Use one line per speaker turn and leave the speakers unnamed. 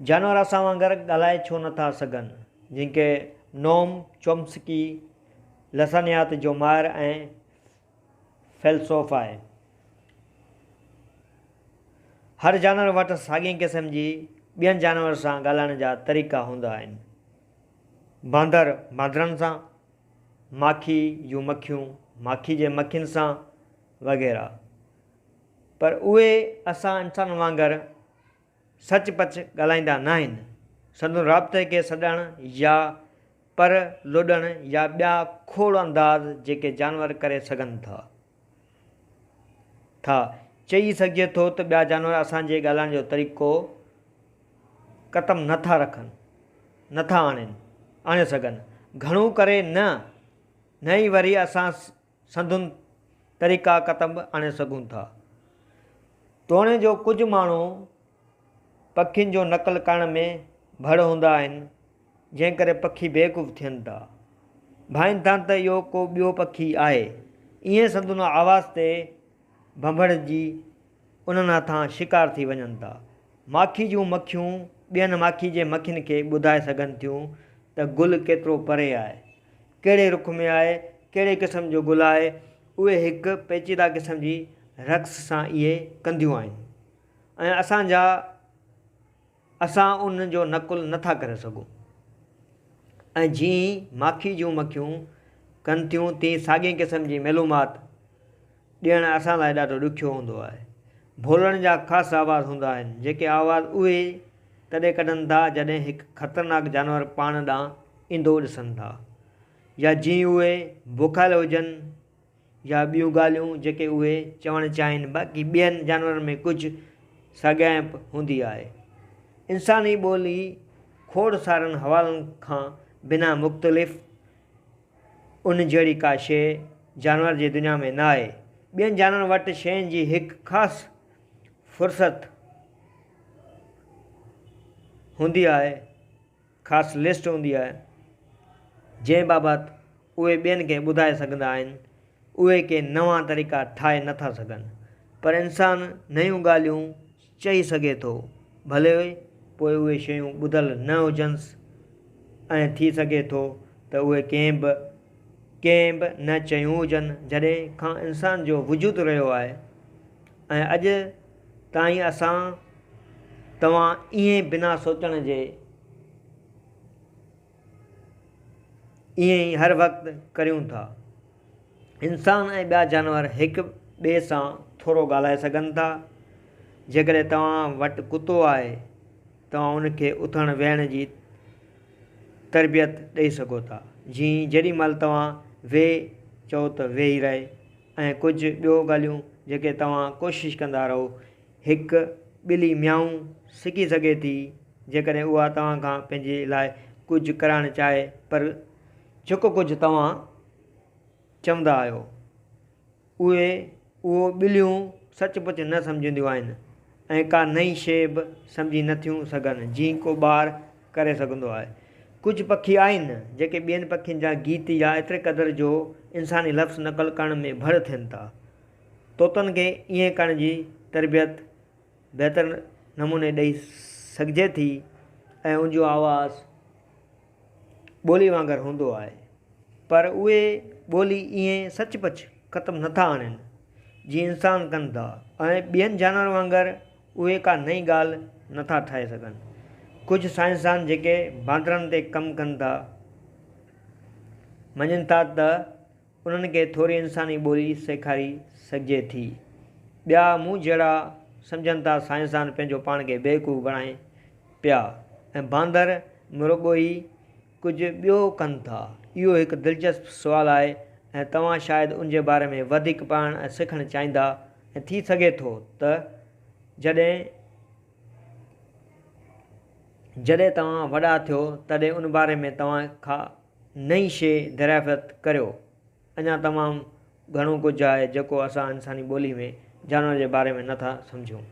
جانور اسان وانگر ڳالهائي ڇو نه ٿا سگهن؟ جن کي نوم چومسڪي لسانيات جو ماهر ۽ فيلسوف آهي. هر جانور وٽ ساڳئي قسم جي ٻين جانورن سان ڳالهائڻ جا طريقا هوندا آهن. باندر باندرن سان، ماکي جون مکيون ماکي جي مکين سان وغيره. پر اهي اسان انسانن وانگر سچ پچ ڳالهائيندا ناهن. سندن رابطي کي سڏڻ يا پر لوڏڻ يا ٻيا کوڙ انداز جيڪي جانور ڪري سگهن ٿا. ٿا. چئي سگهجي ٿو ته ٻيا جانور اسان جي ڳالهائڻ جو طريقو ڪتم نه ٿا رکن، نه ٿا آڻين، آڻي سگهن. گهڻو ڪري نه، نه ئي وري اسان سندن طريقا ڪتب آڻي سگهون ٿا. توڻي جو ڪجهه ماڻهو پکين جو نقل ڪرڻ ۾ ڀڙ هوندا آهن، جنهن ڪري پکي بيوقوف ٿين ٿا. ڀائين ٿا ته اهو ڪو ٻيو پکي آهي. ائين سندن آواز تي ڀنڀڙجي انهن هٿان شڪار ٿي وڃن ٿا. ماکي جون مکيون ٻين ماکي جي مکين کي ٻڌائي سگهن ٿيون ته گل ڪيترو پري آهي، ڪهڙي رخ ۾ آهي، ڪهڙي قسم جو گل آهي. اهي هڪ پيچيده قسم جي رقص سان ائين ڪنديون آهن ۽ اسان جا اسان ان جو نقل نه ٿا ڪري سگهون ۽ جيئن ماکي جون مکيون ڪن ٿيون تيئن ساڳئي قسم جي معلومات ڏيڻ اسان لاء ڏاڍو ڏکيو هوندو آهي. ڀولڙن جا خاص آواز هوندا آهن، جيڪي آواز اهي تڏهن ڪڍن ٿا جڏهن هڪ خطرناڪ جانور پاڻ ڏانهن ايندو ڏسن ٿا يا جيئن اهي بکايل هجن يا ٻيون ڳالهيون جيڪي اهي چوڻ چاهين باقي ٻين جانورن ۾ ڪجهه ساڳيائپ هوندي آهي. انساني ٻولي کوڙ سارن حوالن کان بنا مختلف ان جهڙي ڪا شيء جانور جي دنيا ۾ نه آهي. ٻين جانورن وٽ شين جي هڪ خاص فهرست هوندي آهي. خاص لسٽ هوندي آهي، جنهن بابت اهي ٻين کي ٻڌائي سگهندا آهن، اهي ڪي نوان طريقا ٺاهي نه ٿا سگهن، پر انسان نيون ڳالهيون چئي سگهي ٿو، ڀلي پوء اهي شيون ٻڌل نه هجنس ۽ ٿي سگهي ٿو ته اهي ڪنهن به ڪنهن به نه چيون هجن، جڏهن کان انسان جو وجود رهيو آهي ۽ اڄ تائين اسان توهان ائين بنا سوچڻ جي ائين ئي هر وقت ڪريون ٿا. انسان ۽ ٻيا جانور هڪ ٻئي سان ٿورو ڳالهائي سگهن ٿا. جيڪڏهن توهان وٽ ڪتو آهي، توهان ان کي اٿڻ ويهڻ جي تربيت ڏئي سگهو ٿا. جيئن جيڏي مهل توهان ويهه چئو ته ويهي رهي ۽ ڪجهه ٻيو ڳالهيون جيڪي توهان ڪوشش ڪندا رهو. هڪ ٻلي ميائون سکي سگهي ٿي جيڪڏهن اها توهان کان پنهنجي لاء ڪجهه ڪرائڻ چاهي پر جيڪو ڪجهه توهان چوندا آهيو اهي اهو ٻليون سچ پچ نه سمجهنديون آهن ۽ ڪا نئين شيء به سمجهي نه ٿيون سگهن جيئن ڪو ٻار ڪري سگهندو آهي. ڪجهه پکي آهن جيڪي ٻين پکين جا گيت يا ايتري قدر جو انساني لفظ نقل ڪرڻ ۾ ڀڙ ٿين ٿا. طوطن کي ائين ڪرڻ جي تربيت بهتر نموني ڏئي سگهجي ٿي ۽ ان جو آواز ٻولي وانگر هوندو آهي پر اهي ٻولي ائين سچ پچ ختم نٿا آڻين جيئن انسان ڪن ٿا ۽ ٻين جانورن وانگر اهي ڪا نئين ڳالهه نٿا ٺاهي سگهن. ڪجهه سائنسدان جيڪي باندرن تي ڪم ڪن ٿا مڃين ٿا ته انهن کي ٿوري انساني ٻولي سيکاري سگهجي ٿي. ٻيا مون جهڙا سمجهن ٿا سائنسدان پنهنجو پاڻ کي بيوقوف بڻائين پيا ۽ باندر مرڳو ئي ڪجهه ٻيو ڪن ٿا. اهو هڪ دلچسپ سوال آهي ۽ توهان شايد ان جي باري ۾ وڌيڪ پڙهڻ ۽ سکڻ چاهيندا ۽ ٿي سگهي ٿو ته جڏهن جڏهن توهان وڏا ٿيو تڏهن ان باري ۾ توهان ڪا نئين شيء دريافت ڪريو. اڃا تمام گهڻو ڪجهه آهي جيڪو اسان انساني ٻولي ۾ جانورن جي باري ۾ نه ٿا سمجهون.